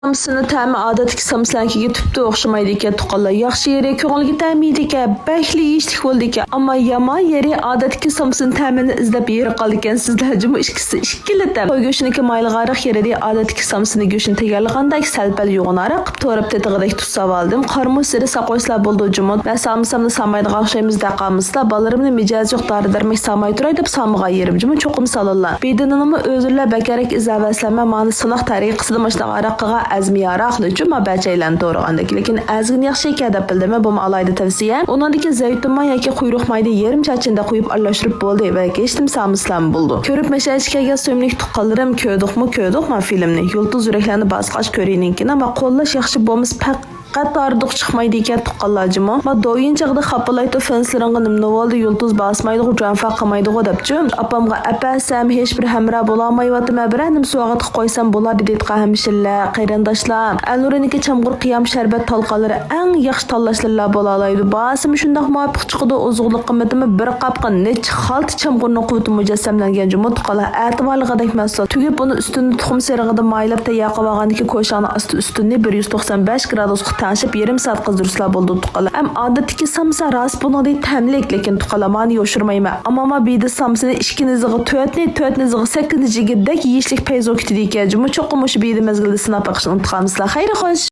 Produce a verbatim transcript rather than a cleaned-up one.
سامسىنىڭ تەمى ئادەتتىكى سامسىلارنىڭكىگە تۈپتە ئوخشىمايدىكەن، تۇغقانلار. ياخشى يېرى، كۆڭۈلگە تەمىيدىكەن، بەكلا يېيىشلىك بولىدىكەن. ئەمما يامان يېرى، ئادەتتىكى سامسىنىڭ تەمىنى ئىزدەپ يېرى قالىدىكەنسىزلەر جۇمۇ ئىككىسى ئىككىلا تەم. قوي گۆشىنىڭكى مايلىقراق يېرى ئادەتتىكى سامسىنىڭ گۆشىنى تەييارلىغاندەك سەل-پەل يوغىنراق قىلىپ توراپ تېتىغۇدەك تۇتساۋالدىم. قارىمۇ سېرى ساقايسىلار بولىدۇ جۇمۇ. مەن سامىسامنى سامايدىغان ئوخشايمىز دەپ قالمىسىلا، بالىلىرىمنى مىجەزى يوق دارى-دەرمەك ساماي تۇراي دەپ سامىغان يېرىم جۇمۇ چوقۇم سالىلا. بېدىنىنىمۇ ئۆزۈرلەپ بەكرەك ئىزدەۋەرسىلەرمەن، مانا سىناق تەرىقىسىدە ماشۇنداق ھاراق قىلغان ئەزمە ياراقلىچۇ ما بەچەيلەرنى تورىغاندەك. لېكىن ئەزگىنى ياخشى ئىكەن دەپ بىلدىم. بۇمۇ ئالاھىدە تەۋسىيە. ئۇنىڭدىكى زەيتۇن ماي ياكى قۇيرۇق ماينى يېرىم چاچىنىدا قۇيۇپ ئارىلاشتۇرۇپ بولدى ۋە ھېچنېمە سامىسىلارمۇ بولىدۇ. كۆرۈپ مەشەدە كەلگەن سۆيۈملۈك تۇغقانلىرىم، كۆردۇقمۇ، كۆردۇق ما فىلىمنى. يۇلتۇز يۈرەكلەرنى باسقاچ كۆرۈينىڭكىنى، ئەمما قوللاش ياخشى بولمىسا پەقەت ئارىدۇق چىقمايدىكەن تۇغقانلار جۇمۇ. ما دويىن چېغىدا خاپىلايتتى، فېنسلىرىڭغا نېمە بولدى، يۇلتۇز باسمايدىغۇ، جۇەنفا قىلمايدىغۇ دەپچۇ. ئاپامغا ئەپەرسەم، ھېچبىر ھەمراھ بولالمايۋاتىمەن، بىرەر نېمە سوۋغات قىلىپ قويسام بولار دېدى ئېيتقان ھەمشىرىلەر، قېرىنداشلار. ئەلنۇرىنىڭكى چامغۇر قىيام شەربەت تالقانلىرى ئەڭ ياخشى تاللاشلىرىلا بولالايدۇ. باھاسىمۇ شۇنداق مۇۋاپىق چىقىدۇ، ئوزۇقلۇق قىممىتىمۇ بىر قاپقا نەچچە خالتا چامغۇرنىڭ قۇۋۋىتى مۇجەسسەملەنگەن جۇمۇ تۇغقانلار. ئەتىۋارلىغۇدەك مەھسۇل. تۈگۈپ ئۇنى ئۈستىنى تۇخۇم سېرىقىدا مايلاپ تەييار قىلىۋالغاندىن كېيىن، كوشاڭنىڭ ئاستى ئۈستىنى بىر يۈز توقسان بەش گرادۇسقا تەڭشەپ يېرىم سائەت قىزدۇرسىلا بولىدۇ تۇغقانلار. ھەم ئادەتتىكى سامسا راست بۇنىڭدەك تەملىك، لېكىن تۇغقانلار مانا يوشۇرمايمەن. ئامما بىدە سامسىنى ئىككى نىزىغا تۆتنى، تۆت نىزىغا سەككىزنى جىگدەك يېيىشلىك پەيزۇ كېتىدىكەن جۇمۇ. چوقۇم مۇشۇ بىدە مەزگىلىدە سىناپ بېقىشنى ئۇنتۇپ قالمىسىلەر. خەير خوش!